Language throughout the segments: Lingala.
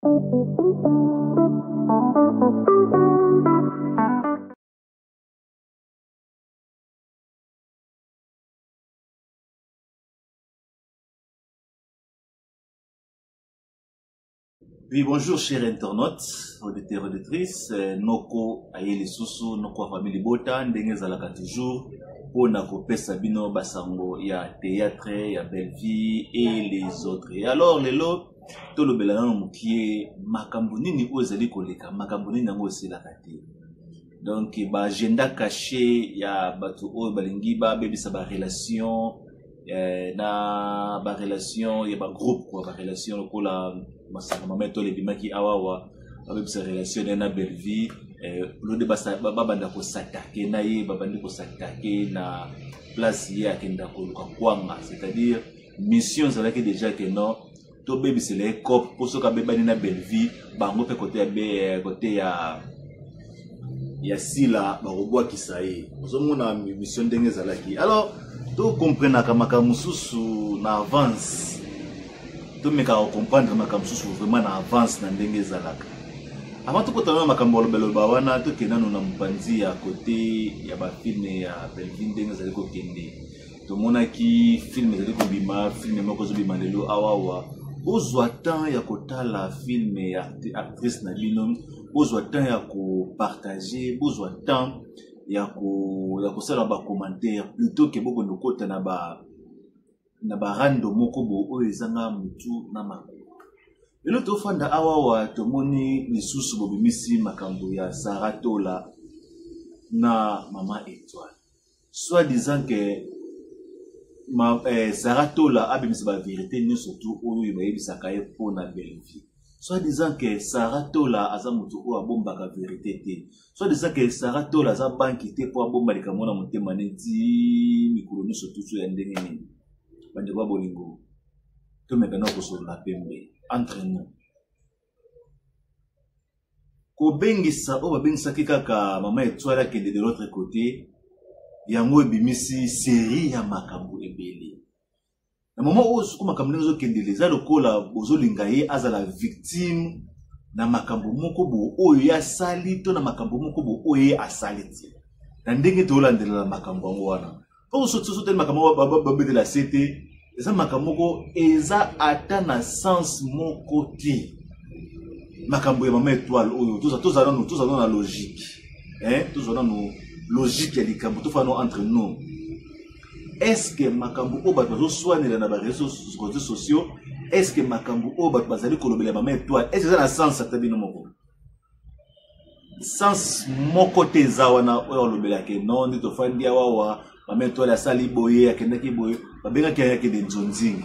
Oui, bonjour chers internautes, auditeurs, auditrices. Euh, noko aye lisusu, noko ya famille Libota, ndenge ezalaka toujours mpo na kopesa bino basango ya théâtre, ya belle vie et les autres. Et alors lelo tolobela nano mokie makambo nini oyo ezali koleka, makambo nini yango esilaka te. Donc ba agenda caché ya bato oyo balingi babebisa ba relation eh, na barelation ya bagroupe kua barelation lokola masanga mama etole ebimaki awawa babebisa relation na ye na bellevie eh, lode babanda kosatake na ye babandi kosatake na place ye akenda koluka kwanga c'est-à-dire mission ezalaki déjà ke non tobebisela ye cope mpo soki abebani na bellevie bango mpe kote ya eh, kote ya ya sila bakobwakisa ye ozomona mission ndenge ezalaki alors tokomprenaka makambo mosusu na avance tomekaka kocomprendre makambo mosusu vraiment na avance na ndenge ezalaka avant tokota nano makambo ya lobaloba wana tokende nano na mopanzi ya kote ya bafilme ya bellevie ndenge ezali kokende tomonaki film ezali kobima film moko ezobima lelo awawa bozwa temps ya kotala film ya actrice na bino bozwa temps ya kopartage bozwa temps ya kosala bacommentaire plutôt ke bokende kokota na ba na barando moko bo oyo ezanga motu na makolo lelo tofanda awawa tomoni lisusu bobimisi makambo ya sara tola na mama etoile soit disant que ma, eh, Sarah Tola abimisa ba vérité nyonso tu oyo bayebisaka ye mpo na Bellevue soit disant que Sarah Tola aza moto oyo abombaka vérité te soit disant que Sarah Tola aza banki te mpo abomba likambo na motema neti mikolo nyonso tutu ya ndenge nini bandeko ya bolingo tomeka na kosolola pembe entre nous Kobengisa oyo babengisaki kaka mama etoile akende de l'autre côté yango ebimisi serie ya makambo ebele na moma oyo soko makambo ndenge ezokendele eza lokola bozolinga ye azala victime na makambo moko bo oyo ye asali to na makambo moko bo oyo ye asali te na ndenge tolandelela makambo yango wana mpo soteli makambo babetela se te eza makambo moko eza ata na sens moko te makambo ya mama etoile oyo tozala nanu tozala nanu na logique tozala nanu logique ya likambo tofana nanu entre nous est ce que makambo oyo bato bazoswanela na bareseau sociaux est ce que makambo oyo bato bazali kolobela mama etoile est ce eza na sens ata bino moko sens moko te eza wana oyo alobelaka non nde tofandi awawa mama etoile asali boye akendaki boye babengaki ye akende nzonzing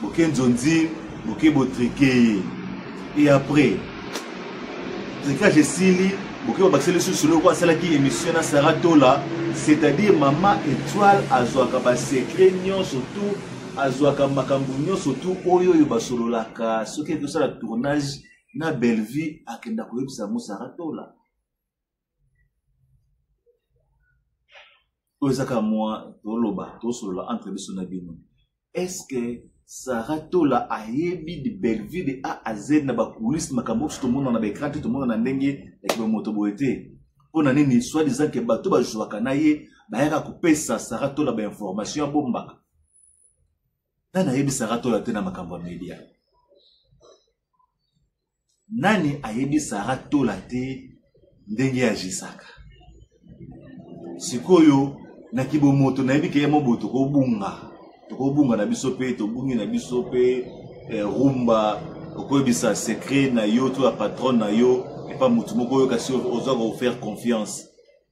boke nzonzing boke botrike ye et après tricage esili boke babakisa lisusu loko asalaki émission na sara tola c'est-à-dire mama etoile azwaka basecret nyonso tout azwaka makambo nyonso tout oyo oyo basololaka soki ekosala tournage na Bellevue akenda koyebisa yango Sarah Tola oyo eza kaka mwa toloba tosolola entre biso na bino est ce que Sarah Tola ayebi de Bellevue de A à Z na bacoulisse makambo biso tomona na baecran te tomona na ndenge ya kibomoto boye te mpo na nini soit disant ke bato bajouaka na ye bayaka kopesa Sarah Tola bainformation abombaka nani ayebi Sarah Tola te na makambo ya media Nani ayebi Sarah Tola te ndenge agisaka sikoyo na kibomoto nayebi ke ye mobo tokobunga tokobunga na biso mpe tobungi na biso mpe eh, rumba okoyebisa secret na yo to ya patronne na yo epa motu moko oyo kasi oza kofaire confiance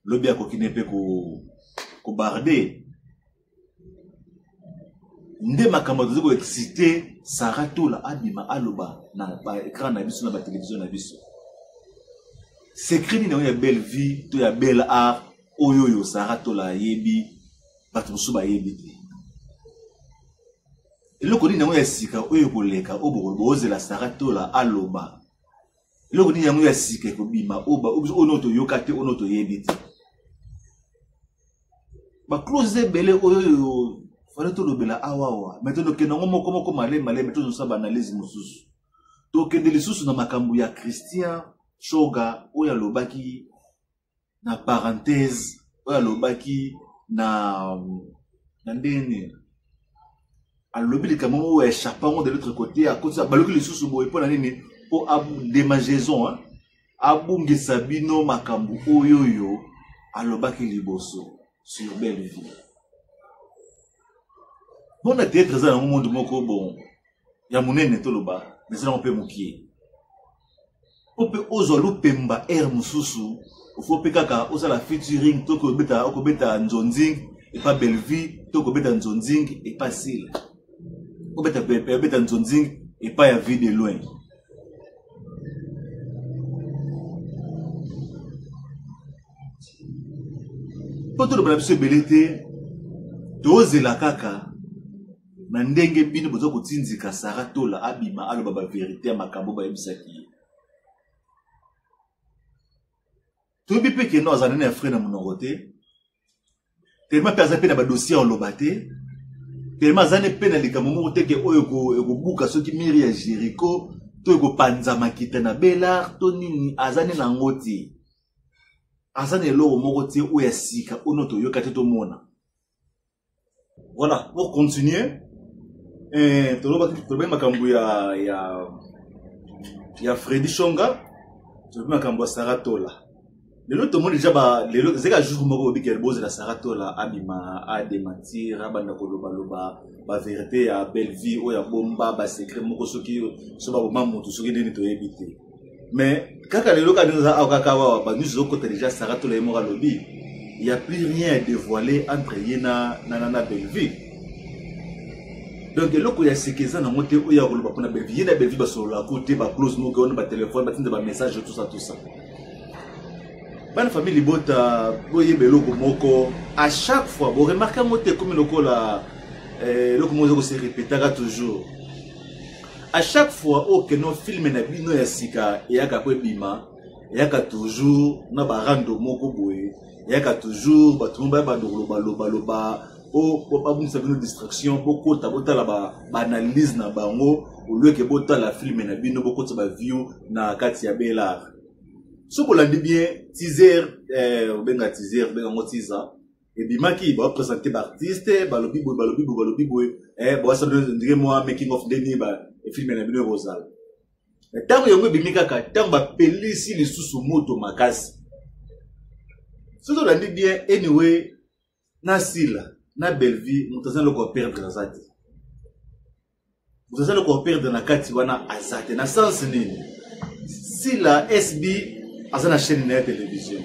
lobi akoki ne mpe kobarde ko nde makambo tozi koexcite sara tola abima aloba na baecran na biso na batelevizio na biso secret nini yango ya belle vie to ya belle art oyo oyo sara tola ayebi bato mosusu bayebi te eloko nini yango ya sika oyo ekoleka oyo bozela sara tola aloba eloko nini yango ya sika ekobima oyo no toyoka te oyo no toyebi te baclose ebele oyo oyo fale tolobela awawa mai tokende yango moko moko malemi malemi tozosala baanalyse mosusu. Tokende lisusu na makambo ya Christian Shoga oyo alobaki na parenthèse, oyo alobaki na ndenge nini, alobi likambo moko oyo échappe yango de l'autre côté, akotisa baloki lisusu boye mpo na nini, mpo démangeaison, hein? Abungisa bino makambo oyo oyo alobaki liboso sur Belle Vie. Mpona théâtre eza yango monde moko bon ya monene toloba, mais eza yango mpe mokie. Po mpe ozwa lupemba aire mosusu, ofo mpe kaka osala featuring to kobeta, okobeta nzonzing epa Bellevue to kobeta nzonzing epa Sila, obeta obeta nzonzing epa ya Vie de Loin. Mpo toloba na biso ebele te, tozela kaka na ndenge bino boza kotinzika Sarah Tola abima aloba ba verite ya makambo bayebisaki ye. Toyebi mpe keno aza nene ya frais na monoko te, tellement mpe aza mpe na badossier ya oloba te, tellement aza ne mpe na likambo moko te ke oyo ekobuka soki miri ya Jericho to ekopanza makita na Belar to nini, aza ne na yango te, aza na eloko moko te oyo ya sika oyo toyoka te tomona. Voilà, pour continuer, eh, tolobaki makambo ya ya ya Freddy Shonga, tolobi makambo ya Sarah Tola. Lelo tomoni deja ba lelo ezalaki jour moko obi ke bozela Sarah Tola abima adementir, abanda kolobaloba ba verité ya belle vie oyo abomba ba secret moko, soki so baboma motu soki nini toyebi te. Mais kaka lelo kaka ndenge awa kaka awa ba news ezokota deja, Sarah Tola ye moko alobi il y a plus rien à dévoiler entre ye na na na, na Bellevue. Donc eloko ya sika eza nango te oyo ya koloba mpona Bellevue. Ye na Bellevue basololaka te, ba close moko wana, ba telefone batinda ba message, tout ça tout ça. Bana famille libota, boyeba eloko moko, à chaque fois boremarke yango te, ekomi lokola eloko moko eza kose répétaka toujours. À chaque fois oyo keno filme na bino ya sika eyaka po ebima, eyaka toujours na barando moko boye, eyaka toujours bato mo baya bando kolobalobaloba po babungisa bino distraction, bokota botala baanalyse na bango olweke botala filme na bino, bokotisa baview na kati ya Belar. Soki olandi bien teaser, obenga teaser, obenga yango teaser, ebimaki bapresente baartiste, balobi boye, balobi boye, balobi boye, bawasala ndenge mwa making of ndeni filme na bino ekozala. Ntango yango ebimi kaka ntango bapelisi lisusu moto makasi. Soki olandi bien, anyway, na Sila na Bellevue, moto aza eloko ya perdre aza te, moto aza eloko ya perdre na kati wana aza te. Na sens nini? Sila SB aza na chaîne na ya télévision,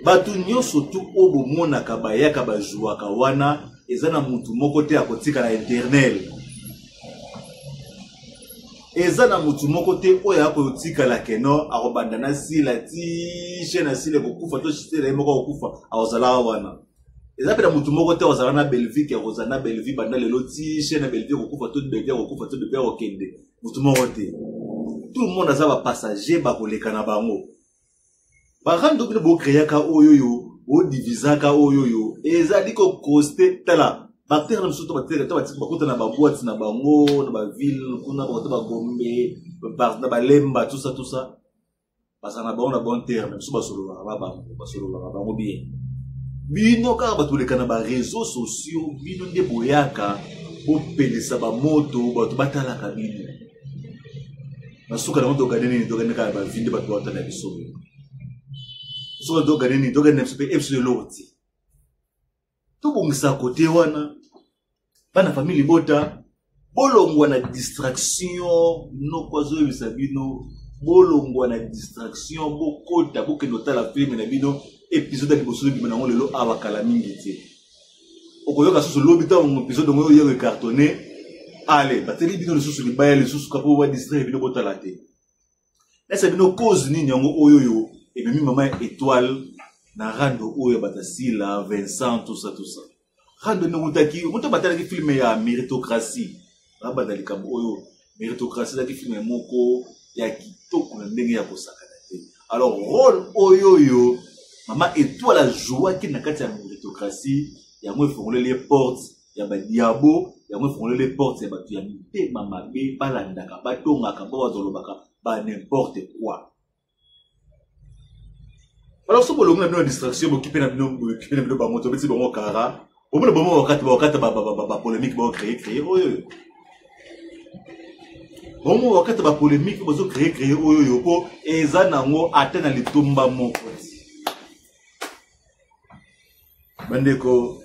bato nyonso tu oyo bomonaka bayaka bajuaka wana, eza na motu moko te akotikala éternel, eza na motu moko te oyo akotikala keno akobanda na Sila ti chaîne ya Sila ekokufa to Sila ye moko akokufa, akozalaka wana. Eza mpe na motu moko te akozala na Bellevue ke akozala na Bellevue banda lelo ti chaîne ya Bellevue ekokufa to Bellevue akokufa to Bellevue akokende, motu moko te. Tout le monde aza bapassager, bakoleka na bango. Barando bino bokreaka oyo oyo bodivisaka oyo oyo ezali kokoste. Tala baacteur na biso to batere to bakota na baboite na bango na baville kuna, bakota bagombe na balemba, tout ça tout ça, bazala na bango na bon terme, biso basololaka ba bango, basololaka bango bien. Bino kaka bato boleka na bareseau sociaux, bino nde boyaka bopelisa bamoto, bato batalaka bino. Na suka nango tokani nini? Tokani kaka bavi nde bato baotala biso. Soki tokani nini? Tokani na biso mpe ebiso eloko te. Tobongisa kote wana, bana famille libota, bolongwa na distraction. Noko azoyebisa bino bolongwa na distraction, bokota bokende kotala filme na bino, episode ya liboso ebima nango lelo awa, kala mingi te. Okoyoka susu lobi ntango episode yango oyo ecartonne, ale bateli bino lisusu libaya lisusu kapo badistraire bino botala te. Nayesa bino cause nini yango oyo oyo ememi mama ya Étoile na rando oyo ya bato ya Sila, Vincent, tout ça tout ça. Rando nde outaki moto batalaki filme ya Méritocratie, babanda likambo oyo. Méritocratie ezalaki filme moko ya kitoko na ndenge ya kosakana te. Alors rôle oyo oyo mama Étoile ajouaki na kati ya Méritocratie, yango efongoleli ye porte. ya badiabo yango efongoleli porte ya bato ya mitema mabe balandaka batongaka bo bazolobaka ba n'importe quoi. Alors so bolongi na bino na distraction, bokipe na bino, bokipe na bino bango, tobeti bango kara, bomona bango wakati bakata bapolémique bao créer créer oyo, bango wakati bapolémique bazo créer créer oyo oyo mpo eza nango ata na litomba moko ti. Bandeko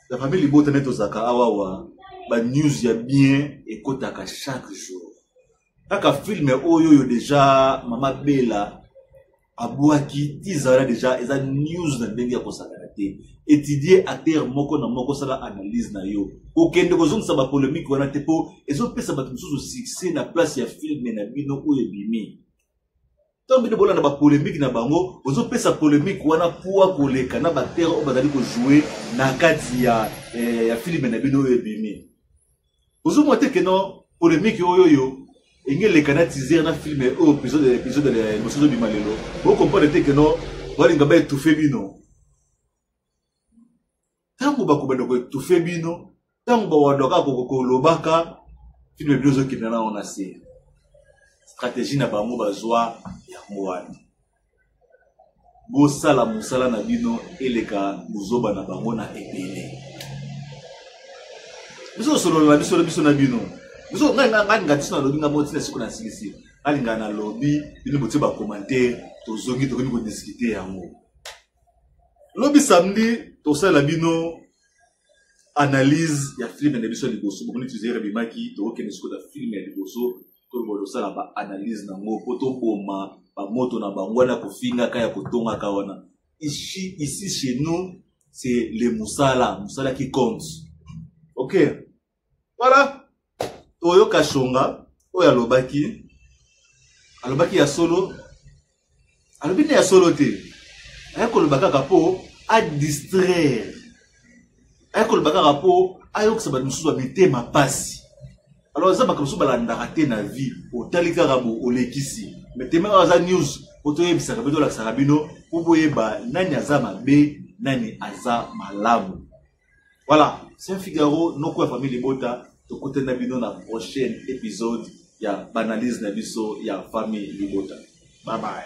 la famille libota, nde tozalaka awawa, banews ya bien ekotaka chaque jour. Kaka film oyo oyo deja mama Bela abwaki tizala deja eza news na ndenge ya kosakana te. Étudie acteur moko na moko, sala analyse na yo, kokende kozongisa bapolémique wana te mpo ezopesa bato mosusu succès na place ya film na bino oyo ebimi. Ntango bino bolanda bapolémique na bango, bozopesa polémique wana poa koleka na baacteur oyo bazali kojouer na kati ya film na bino oyo ebimi. Ozomona te keno polémique oyo oyo enge eleka na teaser na film oyo épisode liboso ezobima lelo? Bocomprendre te keno balinga baétouffe bino. Ntango bakobanda koétouffe bino, ntango bawanda kaka kolobaka, film bino ezokende nango na se. Stratégie na bango bazwa yango wana. Bosala mosala na bino eleka bozoba na bango na ebele. Biso tosolola na biso, biso na bino. Biso ngai ngai biso nalobi ngai moko ntina siko na silisi alinga nalobi, bino botie bacommentaire, tozongi tokomi kodiscuter yango. Lobi samedi tosalela bino analyse ya film na biso ya liboso. Bomoni teaser ebimaki, tokokende sikoyo na film ya liboso, toloba tosala baanalyse nango mpo toboma bamoto na bango wana kofingaka ya kotongaka wana. Ici, ici chez nous, c'est le mosala, mosala qui compte. Ok, voilà, toyoka shonga oyo alobaki, alobaki ya solo, alobi nde ya solo te. Aye koloba kaka mpo adistraire, aye koloba kaka mpo ayokisa bato mosusu ya mitema pasi. Alors eza makambo mosusu balandaka te na vie, otali kaka bo olekisi. Mais teme oyo aza news mpo toyebisaka mpe tolakisaka bino mpo boyeba nani aza mabe, nani aza malamu. Voilà, c'est un Figaro, noko ya famille libota. Tokutani na bino na prochaine épisode ya banalyse na biso ya famille libota. Bye bye.